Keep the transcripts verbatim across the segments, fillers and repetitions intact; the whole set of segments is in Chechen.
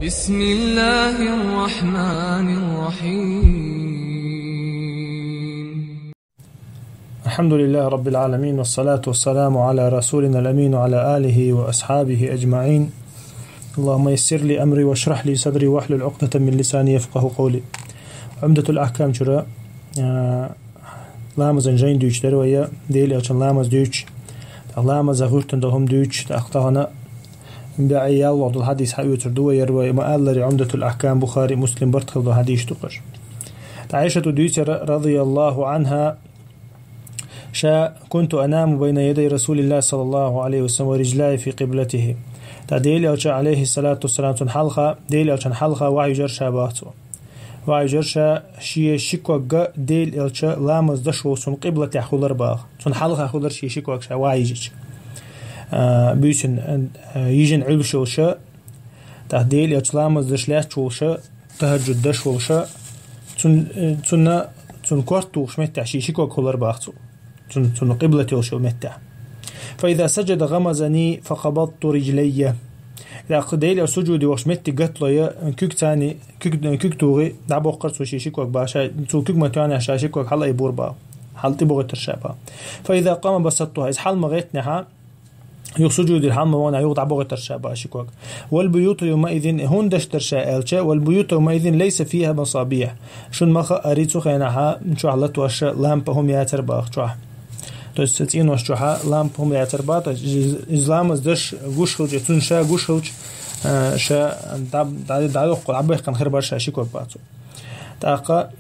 بسم الله الرحمن الرحيم. الحمد لله رب العالمين، والصلاة والسلام على رسولنا الأمين وعلى آله وأصحابه أجمعين. اللهم يسر لي أمري واشرح لي صدري واحلل عقدة من لساني يفقه قولي. عمدة الأحكام чура, а, ламазан жайн дуьйцуш дара вай, Делан элчан ламаз дуьйцуш, тӀаккха ламаза гӀоьртина дола хӀума дуьйцуш, тӀаккха тахан бӀаь ялх дола хьадис хьаоьцур ду вай, вай ма-аллара, Умдатул Ахкам, Бухари, Муслим барт хила дола хьадис ду-кх уж. ТӀаккха Ӏайшата дуьйцура, رضي الله عنها, ша: كنت أنام بين يدي رسول الله صلى الله عليه وسلم ورجلاي في قبلته. ТӀаккха Делан элча, Ӏалайхи салату вассалам, цунна хьалха, Делан элчан хьалха вахьа йижар ша, бах цо. Вахьа йижар ша, шен ши ког Делан элча ламаз деш волча цун къиблатехь хулар, бах. Цунна хьалха хулар шен ши ког ша вахьа йижача. А, буьйсанна, а, йижина Ӏуьллуш йолаш, тӀаккха Делан элча ламаз деш лаьтташ волаш, тахӀажжуд деш волаш, цун, э, цунна, цунна корта тухуча меттехь шен ши ког хулар, бах цо. Цун, цунна къиблат йолаш йолча меттехь. فإذا سجد غمزني فقبضت رجلي. ТӀаккха Делан элча сужуде вахача меттиг гаталой, куьг царна, куьг, куьг тухий, дӀабоккхар цо шен ши ког, бах, ша, цул куьг ма тоьхнехь ша ши ког хьалаайбора, бах. Хьал тӀебохийтар ша, бах. فإذا قام بسطتها. Иза хьал ма гӀеттинехь, юха сужудера хьал ма ваханехь, юха дӀабохийтар ша, бах, ши ког. والبيوت يومئذ, хӀунда деш дара ша аьлча, والبيوت يومئذ ليس فيها مصابيح. Шуна ма хаъара, цу хенахь чохь латош лампа хӀума яцара, бах, чохь. То есть цӀенош чохь лампа хӀума яцара, бах, то есть из-, иза ламаз деш гуш хилча, цунна ша гуш хилча, а, ша дӀа-, дӀа-, дӀадоккху, дӀабаьккхина хир бара ша ши ког, бах цо. ТӀаккха,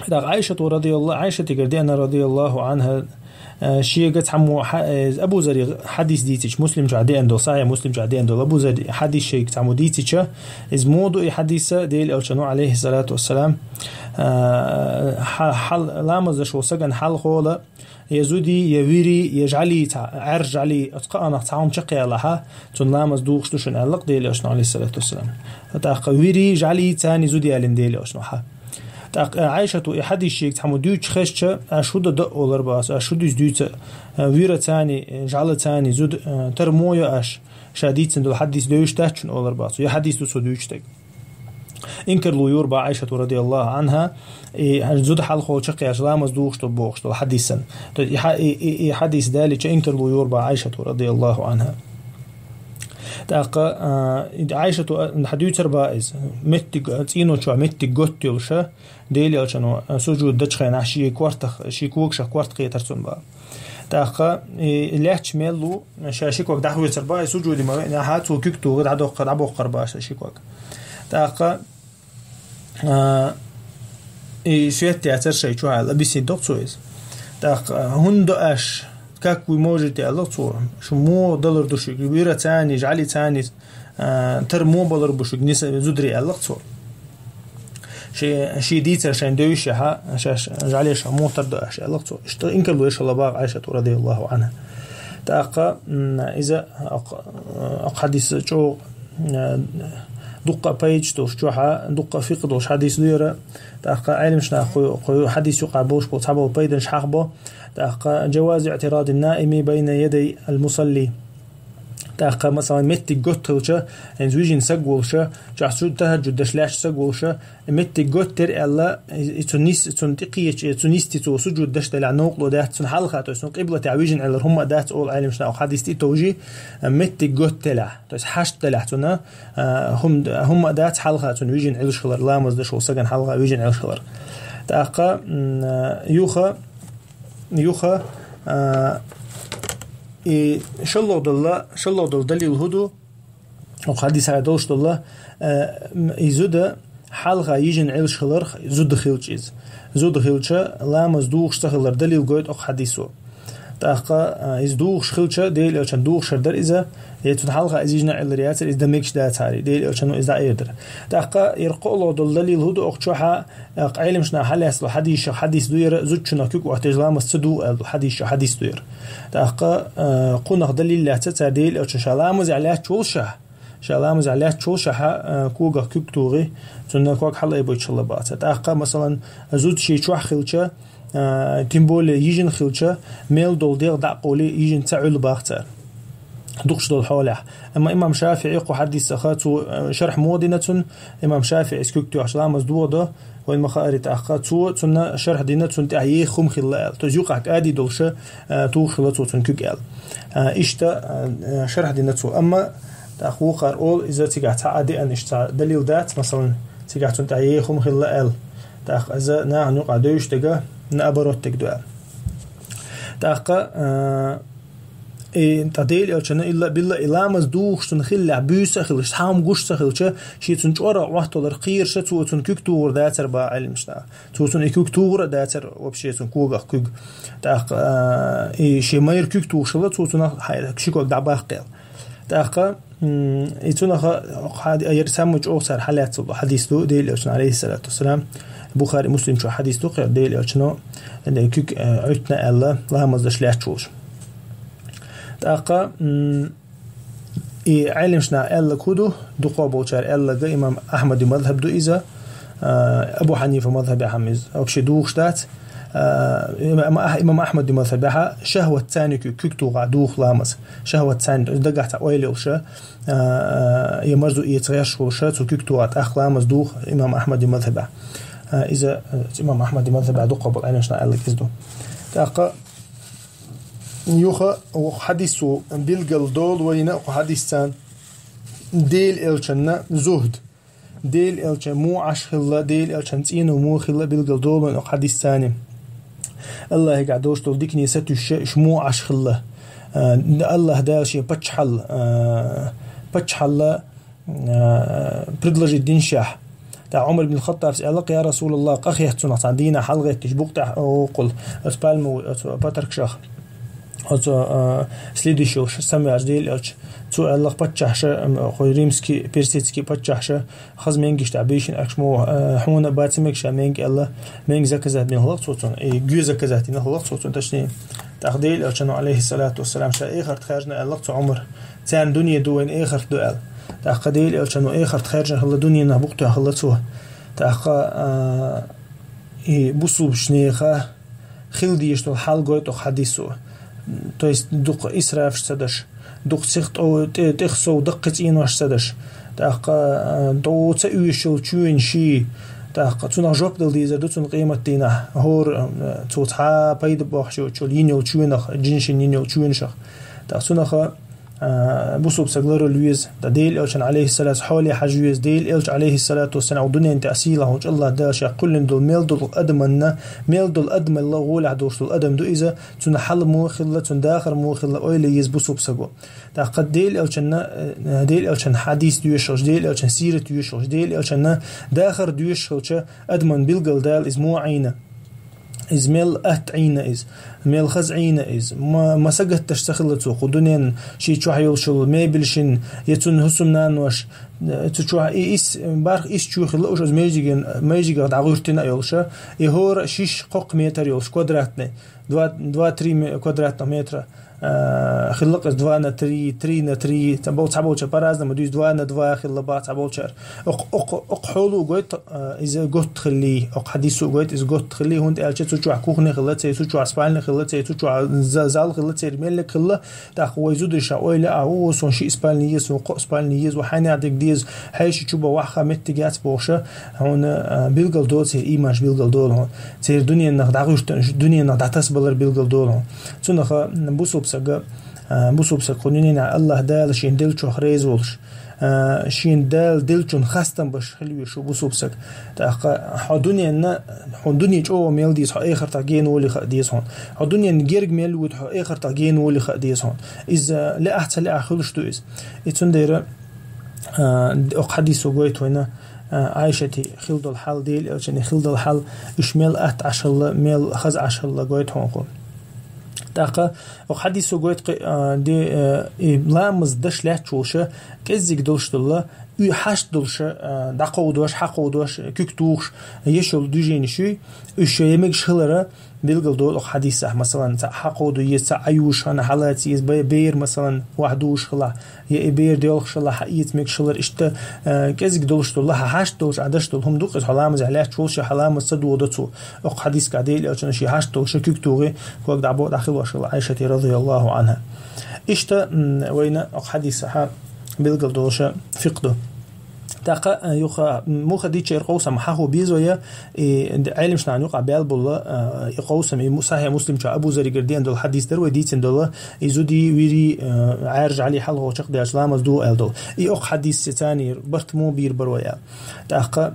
тӀаккха Ӏайшата, رضي الله, Ӏайшатагара деана, رضي الله عنها, э, шега цхьаммо хьа-, э, Абу Зарра хьадис дийцича, Муслим чохь деана дола, Сахьихь Муслим чохь деана дола, Абу Зарра хьадис шега цхьаммо дийцича, иза муха ду и хьадис, Делан элчано, Ӏалайхи салату вассалам, э, хьа-, хьал-, ламаз деш волча сагана хьалхола, я зуда, я вира, я жӀали цхьа, Ӏаьржа, жӀали, оцу кхаанах цхьа хӀума чакхъяьлахь, цунна ламаз духуш ду шуна, аьлла-кх Делан элчано, Ӏалайхи салату вассалам. ТӀаккха вира, жӀали царна зуда яьлла Делан элчано хьа. ТӀаккха Ӏайшата и хьадис шега цхьаммо дуьйцуш хезча, аш хӀун дан даа олар, бах цо, аш хӀун дуьйцу, дуьйцу, э, вира царна, э, жӀали царна зуда, э, тара муха йо аш, ша дийцина долу хьадис девзаш дац шуна, олар, бах цо. Я хьадис ду цо дуьйцуш дерг. Инкарло йора, бах, Ӏайшата, رضي الله عنها, и зуда хьалхола чакхъяьлча ламаз духуш ду бохуш долу хьадисан. То есть и хьа-, и, и, и хьадис далийча инкарло йора, бах, Ӏайшата, رضي الله عنها. ТӀаккха, а, и Ӏайшата, а, хьадуьйцура, бах, иза. Меттиг, а, цӀенош чохь меттиг готта йолуш, Делан элчано, а, сужуд дечу хенахь шен кортах, шен когашах корта кхетара цунна, бах. ТӀаккха и лаьтташ мел ву, ша ши ког дӀахоьцура, бах, и сужуде ма веанехь, цо куьг тухий, дӀадоккхар, дӀабоккхар, бах, ша ши ког. ТӀаккха, а, и свет яцара шайн чохь, аьлла, бисина доккху цо иза. ТӀаккха, а, хӀунда до аш, как вы можете, аьлла-кх цо, шу муха далур ду шуьга, вира царна, жӀали царна, а, тара муха балур бу шуьга ниса-, зударий, аьлла-кх цо. Ши-, шен дийцар шайна девзаш, шаьш жӀалеш муха тара до аш, аьлла-кх цо. Иштта инкарло еш хилла, бах, Ӏайшата, رضي الله عنها. ТӀаккха, м, иза, а, а, хьадис чӀогӀа, а, дуккха пайдаш долуш чохь, дуккха фикъхӀ долуш хьадис ду хӀара. ТӀаккха Ӏеламнаха кху, кху хьадис юкъахь болуш болу цхьаболу пайданаш хьахабо. ТӀаккха جواز اعتراض النائم بين يدي المصلي. ТӀаккха, масалан, меттиг готта хилча, хӀинца вижина саг волуш, чохь цу тахӀажжуд деш лаьтташ саг волуш, меттиг готта яра аьлла, и, и цу нис, цунна тӀекхеча, цу нисти цо сужуд деш делахь, новкъарло дац цунна хьалха, то есть цунна къиблатехь вижина Ӏелар хӀумма а дац, олу Ӏеламнаха, хьадис тӀе товжий, меттиг готта делахь, то есть хьашт делахь цунна, а, хӀум-, хӀумма а дац хьалха цунна вижина Ӏелаш хилар, ламаз деш волу сагана хьалха вижина Ӏелаш хилар. ТӀаккха, м, а, юха, юха, а, и шоллагӀа долу, шоллагӀа долу далил хӀун ду? Оха хьадисехь долуш долу, а, м, и зуда хьалха йижина Ӏелаш хиларх, зуда хилча иза. Зуда хилча, ламаз духуш ца хилар далил гойту оха хьадисо. ТӀаккха, а, иза духуш хилча, Делан элчан духуш хир дара иза, я цунна хьалха иза йижина Ӏелар яцара, иза дан мегаш дацахьара, Делан элчано иза дӀаэр дара. ТӀаккха, яра кхоалгӀа долу далил хӀун ду оха чохь, а, Ӏеламнаха хьалаьцна хьадисех хьадис ду яра, зудчунах куьг охьатаьжча ламаз ца духу аьлла хьадисех хьадис ду яра. ТӀаккха, а, кхунах далил лаьцна цара, Делан элчано ша ламазехь лаьтташ волушехь, ша ламазехь лаьтташ волушехь, а, когах куьг тухий, цунна ког хьалаайбойтуш хилла бах цара. ТӀаккха, масалан, зуда шен чохь хилча, а, тем более йижина хилча, мел долу дегӀ дӀа а къовлий, йижина ца Ӏуьллу бах цара. дукхаш долу хьолехь. Амма имам ШафиӀи кху хьадисах цо, э, шарх ма дина цунна, имам ШафиӀис куьг тоьхча ламаз дохадо, вайн ма-хаъара тӀаккха, цо цунна шарх дина, цунна тӀехь еха хӀума хилла аьлла. То есть юкъахь кӀади долуша, э, тухуш хилла цо цунна куьг аьлла. Э, иштта, э, шарх дина цо. Амма тӀаккха вукхара олу, иза цигахь цхьа а деана, иштта цхьа далил дац, масалан, цигахь цунна тӀехь еха хӀума хилла аьлла. ТӀаккха иза нахана юкъахь девзаш дерг, наоборот дерг ду аьлла. ТӀаккха, э, И тӀаккха Делан элчано илла-билла и ламаз духуш цунна хиллехь, буьйса а хилча, цхьа хӀума гуш ца хилча, шен цунна чӀорах Ӏотталар кхийрша, цо цунна куьг тухур дацар баха Ӏилманчаша. Цо цунна и куьг тухур а дацар, вообще цунна когах куьг. ТӀаккха, а, и шен майра куьг тухуш хилла, цо цунах хьай-, ши ког дӀабаккха аьлла. ТӀаккха, м, и цунах хьа-, яра самый чӀогӀа цара хьалаьцна долу хьадис ду, Делан элчано, алейхиссалату вассалам, Бухари, Муслим чу хьадис ду, кхин Делан элчано, э, куьг, э, Ӏуьттина аьлла, ламаз деш лаьтташ волуш. ТӀаккха, м, и Ӏилманчаша аьлларг хӀун ду, дукхах болчара аьлларг, имам Ахьмадан мазхаб ду иза, а, Абу Хьанифан мазхабехь-м иза вообще духуш дац, а, имам Ах-, имам Ахьмадан мазхабехь шахӀват царна куьг, куьг тухахь духу ламаз, шахӀват царна, то есть дагахь цхьа ойла йолуша, а, я марзо эца гӀерташ волуша, цо куьг тухахь тӀаккха ламаз духу имам Ахьмадан мазхабехь. А, иза, а, имам Ахьмадан мазхабехь дукхах болу Ӏилманчаша аьлларг иза ду. ТӀаккха Юха оха хьадисо билгал долу вайна оха хьадисца Делан элчанна зухд. Делан элча муха Ӏаш хилла, Делан элчан цӀено муха хилла билгал долу вайна оха хьадисца. Аллахьигахь долуш долу дикане сатуьйсуш уьш муха Ӏаш хилла. А, Аллахь Дала шен паччахьалла, а, паччахьалла, а, предложить динашехь. ТӀаккха Ӏумар ибн Хаттабс аьлла: «Я Расулаллах, къахетта цунах цхьана дийнахь хьалагӀетташ букъа тӀехь оккхул, оцу пальмовый, оцу патаркашах, оцу, а, следующий самваьлча Делан элча». Цо аьлла: «Паччахьаша, м, хӀой римский, персидский паччахьаша, хаза менгаш тӀехь бийшина акаш мо, а, хьуна бац мегаш а менг», аьлла, менг заказать дина хилла цо цунна, и гуьй заказать дина хилла цо цунна, точнее. ТӀаккха Делан элчано, алейхиссалату вассалам, ша эхарт хаьржина аьлла цу Ӏумар. Царна дуьне ду, вайна эхарт ду аьлла. ТӀаккха Делан элчано эхарт хаьржина хилла, дуьненах букъа тоьхна хилла цо. ТӀаккха, а, и бусулбачу нехан хила дезаш долу хьал гойту оха хьадисо. То есть дукха исрафаш ца даш, дукха цих тӀо-, тӀе-, тӀех сов даккхий цӀенош ца даш. ТӀаккха, а, тӀо ца оьшуш йолу чоьнаш, тӀаккха цунах жоп дала дезар ду цунна къематдийнахь. ХӀора, а, цо цхьа пайда бохуш йоцуш йолу йина йолу чоьнах, жинашна йина йолу чоьнашах. ТӀаккха цунах а, бусулба саг ларалла веза, ткъа Делан элчан, алейхиссалату, хьоле хьажа веза, Делан элча, алейхиссалату вассалам, дуьнен тӀехь сийлахь волчу Аллахь Дала шех кхоьллина долу мел долу адаманна, мел долу адамалла гӀолехь долуш долу адам ду иза, цунна хьал муха хилла, цунна дахар муха хилла, ойла еза бусулба саго. ТӀаккха Делан элчанна, э, Делан элчан хьадис доьшуш хилча, Делан элчан сират доьшуш хилча, Делан элчанна дахар доьшуш хилча, адаман билгал дала иза муха Ӏийна. Иза мел атта Ӏийна иза, мел хаза Ӏийна иза. Ма, ма сагатдеш ца хилла цо кху дуьненна, шен чохь йолуш йолу мебелшна, я цуьнан хӀусамнанош, э, цу чохь и ис, барх ис чу хилла уьш, иза межиган-, межигах дӀагӀуьртина а йолуша, и хӀора шиш-кхоккха метр йолуш, квадратный, два, два-три ме-, квадратных метра. А, хилла-кх иза два на три, три на три, цхьабол-, цхьаболчара по-разному дуьйцу, два на два хилла бах цхьаболчара. Окх-, окх-, окх хьоло а гойту, а, иза готта хиллий, окх хьадисо а гойту, иза готта хиллий, хӀунда аьлча цу чохь кухня хилла церан, цу чохь спальня хилла церан, цу чохь за-, зал хилла церан, меллиг хилла, тӀаккха вай зударша ойла а, о, суна шиъ спальня еза, суна кхоъ спальня еза, вай хьенех дерг деза, хьеший чу бан ваха меттиг яц бохуша, хьуна, а, билгал долу церан, ийманаш билгал долу хьуна. Церан дуьненах дӀагӀуьртанаш, дуьненах дӀатасабалар билгал долу хьуна. Цунах, м, бусулба сага, а, бусулба саг кху дуьненахь Аллахь Дала шен деллачух реза волуш, а, шен Дала деллачун хастам беш хила везаш ву бусулба саг. ТӀаккха хьо дуьненна, хьо дуьне чӀогӀа мел деза, хьо эхартах гена волий хаа деза хьуна. Хьо дуьненна герга мел вуьйту, хьо эхартах гена волий хаа деза хьуна. Иза лаахь ца лаахь хуьлуш ду иза. И цундела, а, окх хьадисо гойту вайна, а, Ӏайшата хила долу хьал, Делан элчана хила долу хьал, уьш мел атта Ӏаш хилла, мел хаза Ӏаш хилла гойту хьуна кху. ТӀаккха окх хьадисо гойту кхи-, а, де, а, и ламаз деш лаьтташ волуша, кӀеззиг долуш долла, уьй хьашт долуша, а, дӀакховдош, хьакховдош, куьг тухуш, еш йолу движенеш юй, уьш я мегаш хилара, билгал долу окх хьадисехь, масалан, цхьаъ хьакховдо еза, цхьаъ Ӏайош хилла хьалаца еза, бе-, бер, масалан, ваха дузуш хилахь, я и бер доьлхуш хилахь, хьаэца мегаш хилар, иштта, э, кӀезиг долуш долу, хьан хьашт долуш, Ӏа деш долу хӀума ду-кх иза, хьо ламазехь лаьтташ волуш, хьан ламаз ца дохадо цо. Окх хьадисехь Делан элчано шен хьашт долуша куьг тухий, ког дӀабо-, дӀахилош хилла Ӏайшата радияллаху анхьа. Иштта, м, вайна оха хьадисаха билгал долуша фикъ ду. ТӀаккха, а, юха, м, муха дича эр къовсам хьахо безо я, и д-, Ӏелимшнан юкъа бел болла, а, и къовсам, и му-, Сахьихь Муслим чу Абу Зарригара деана долу хьадис дар вай дийцина долу, и зуди, вири, а, Ӏаьржа Ӏали хьалхо чекхдаьлча ламаз ду аьлла долу. И оха хьадис цани барт мо бийр бар вай аьлла. ТӀаккха,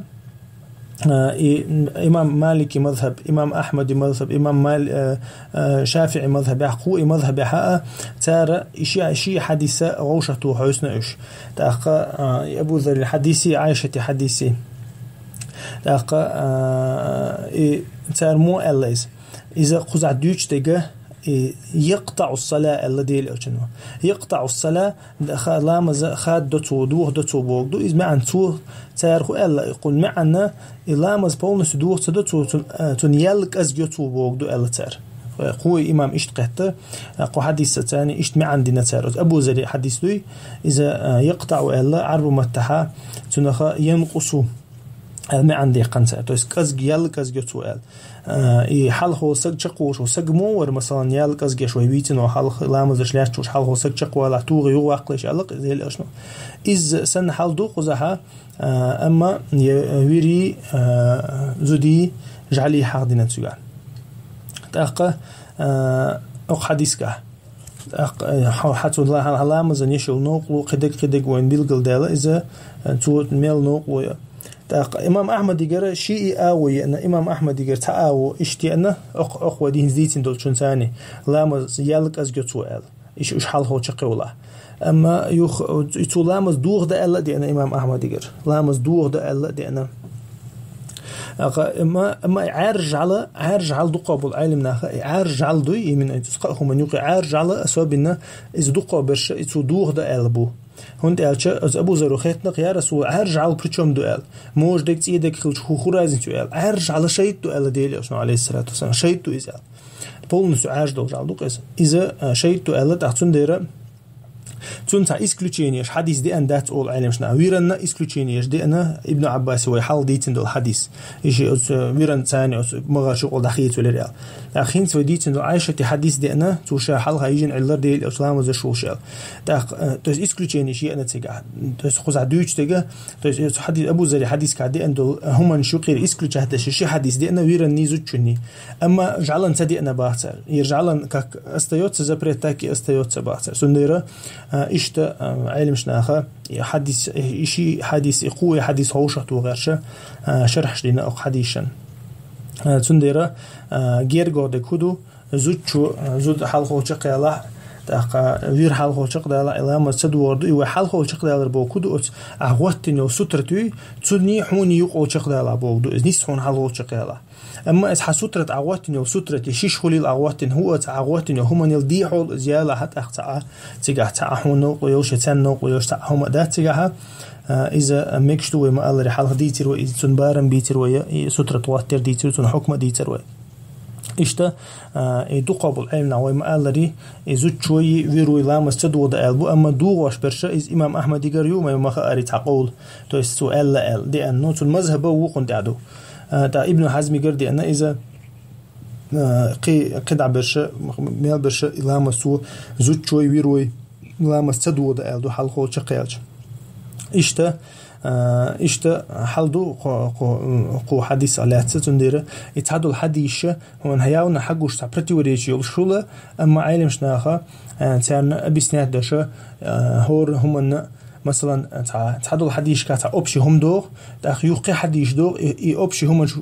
а, и имам Малики мазхаб, имам Ахмади мазхаб, имам Мал-, а, а, ШафиӀи мазхабехь, кху и мазхабехь а, цара и ши, ши хьадиса гӀовшахту хьойсна уьш. ТӀаккха, а, и Абу Зарри хьадиси, Ӏайшати хьадиси. ТӀаккха, а, и цара мо аьлла иза. Иза кхузахь дуьйцу дега, и, «Якътаъу ссала» аьлла Дела элчано. «Якътаъу ссала», ха-, ламаза хаддо цо, дохадо цо боху ду. Иза маьӀна цо, цара хӀу аьлла, кхун маьӀна, и ламаз полностью доха ца до цо, цун, а, цунна ял кӀазгайо цо боху ду аьлла цара. Кхо имам иштта кхетта, а, кху хьадисаца царна иштта маьӀна дина цара. Оцу Абу Зарри хьадис дуй, иза, а, «якътаъу» аьлла, Ӏарбу маттахьа, цунаха «янкъусу» аьлла маьӀна деккхана цара. То есть кӀазг-, ял кӀазгайо цо аьлла. А, и хьалхо саг чекхволуш, саг мо вара, масалан, ял кӀазгеш вай вийцина хьалха, ламазаш лаьтташ хьалхо саг чекхвалахь, тугӀи юхаваккхалаш аьлла, Дела элчано. Иза санна хьал ду кхузахьа, а, амма я вири, а, зуди, жӀали хьахдина цуьга. ТӀаккха, а, оха хьадисгахь. ТӀаккха, э, хьо-, хьа цу ла-, хьа-, хьа ламазан ешал новкъарло, кхидерг-кхидерг вайн билгал даьлла, иза, э, цо мел новкъарло я. ТӀаккха имам Ахмадигара ши и аво еана, имам Ахмадигара цхьа аво иштта еана, окх-, окх вай дийна дийцина долчун царна, ламаз ял кӀазгайо цо аьлла. Иш уьш хьалхо чекхйолахь. Амма юха, э, цо ламаз дохадо аьлла а деана имам Ахмадигара. Ламаз дохадо аьлла а деана. Аха, амма, амма и Ӏаьржа жӀала, Ӏаьржа жӀала дукхах болу Ӏелим наха, и Ӏаьржа жӀала дуй, именно цкъа а хӀуманна юкъе Ӏаьржа жӀала, особенно иза дукхах берш, и цо дохадо аьлла бу. ХӀунда аьлча, оцу Абу Зарро хеттина-кх, я Расул, Ӏаьржа жӀала причём ду аьлла. Можа дерг, цӀий дерг хилча хӀу, хӀу разница ю аьлла. Ӏаьржа жӀала шайтӀа ду аьлла Дела элчано, алейхиссалату вассалам. ШайтӀа ду иза аьлла. Полностью Ӏаьржа долу жӀала ду-кх иза. Иза, а, шайтӀа ду аьлла, тӀаккха цундела Цунна цхьа исключениеш хьадис деана дац олу Ӏелимшна. Виранна исключениеш деана Ибн Ӏаббаси вай хьалха дийцина долу хьадис. Иша оцу виран царна оцу магӀарш юкъал дӀахецавелира аьлла. ТӀаккха хӀинца вай дийцина долу Ӏайшати хьадис деана, цо ша хьалха йижина Ӏиллар Дела элча ламазаш волуш аьлла. ТӀаккха, э, то есть исключениеш еана цигахь. То есть кхузахь дуьйцу дега, то есть оцу хьади-, Абу Зари хьадискахь деана долу, э, хӀуманаш юкъера исключать деш ши хьадис деана виранний зудчунний. Амма жӀалан ца деана бахцара. И жӀалан как остаётся запрет, так и остаётся бахцара. Цундела, а, иштта, а, Ӏелимшнаха и хьадис, и ши хьадис, и кхо хьадис хьошах тухарша, а, шархьаш дина окху хьадисшан. А, цундела, а, гергохдерг хӀу ду, зудчо, а, зуда хьалхо чекхъялахь, тӀаккха вир хьалхо чекхдалахь, и ламаз ца догӀур ду, и вай хьалхо чекхдалар боху хӀу ду оцу, ахь гӀоттинал сутрат юй, цунний хьуний юкъо чекхдалахь боху ду, иза нисса хьуна хьалхо чекхъялахь. Амма иза хьан сутрат агӀоттина йолу сутрат, и шиш хулил агӀоттина, хӀу аца агӀоттина йолу хӀуманил дехьол иза яла хьан тӀаккха ца а, цигахь ца а хьуна новкъа йолуш, я царна новкъа йолуш, ца а хӀума дац цигахь, а, иза мегаш ду вай ма-аллари хьалха дийцира вай, иза цунна барам бийцира вай, и сутрат гӀоттар дийцира, цунна хьукма дийцира вай. Иштта, а, и дукхахболу Ӏелимнах вай ма-аллари, и зудчой, вирой ламаз ца догӀу дан аьлла бу, амма догӀош берша, иза имам Ахмадигара ю, май ма хаари цхьа къовла, то есть цо аьлла аьлла, деана, ну, цун мазхаба вукхун тӀехь ду. А, тӀа Ибну Хьазмигара деана иза, а, кхи-, кхидӀа берша, мел берша и ламаз цо зудчой, вирой ламаз ца догӀу дан аьлла ду, хьалхо чекхъяьлча. Иштта, а, иштта хьал ду кху, кху, кху хьадис а лаьцна, цундела и цхьадолу хьадисша, хьуна хьаявна хьагуш цхьа противоречие йолуш хуьлу, амма Ӏелимшнаха, а, царна объяснять дерша, а, хӀора хӀуманна, масалан, цхьа, цхьадолу хьадисашка цхьа общий хӀума догӀу, тӀаккха юххе хьадисаш догӀу, и, и общий хӀуманаш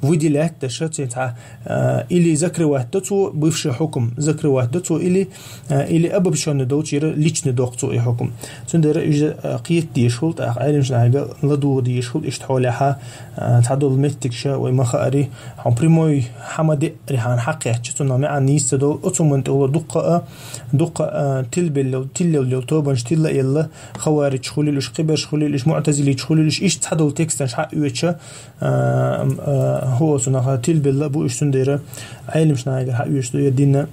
выделять дерша, цхьа, а, или закрывать до цо бывший хьукм, закрывать до цо, или, а, или обобщённый долчера личный доккху цо и хьукм. Цундела иза, а, кхета дезаш хуьлу, тӀаккха Ӏелимшнахьига ладугӀу дезаш хуьлу, иштта хьолехьа, а, цхьадолу меттигша вай ма хаари, хьуна прямой хьама деъ рихьана хьакхетча, цунах маьӀна нийса ца долу, оцу хӀуманна тӀехула дуккха а, дуккха а, тилбеллал, тиллал йолу тобанаш тилла а елла, хаваричаш хуьлийла уьш, кхиберш хуьлийла уьш, муӀтазиличаш хуьлийла уьш, иштта цхьадолу текстан шаьа оьча, а, а, хӀу оцунах тилбелла а бу уьш, цундела Ӏелимшнахьигара хьаоьцуш ду я дин.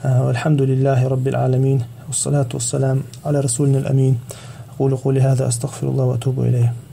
А, والحمد لله رب العالمين، والصلاة والسلام على رسولنا الأمين. أقول قولي هذا، أستغفر الله وأتوب إليه.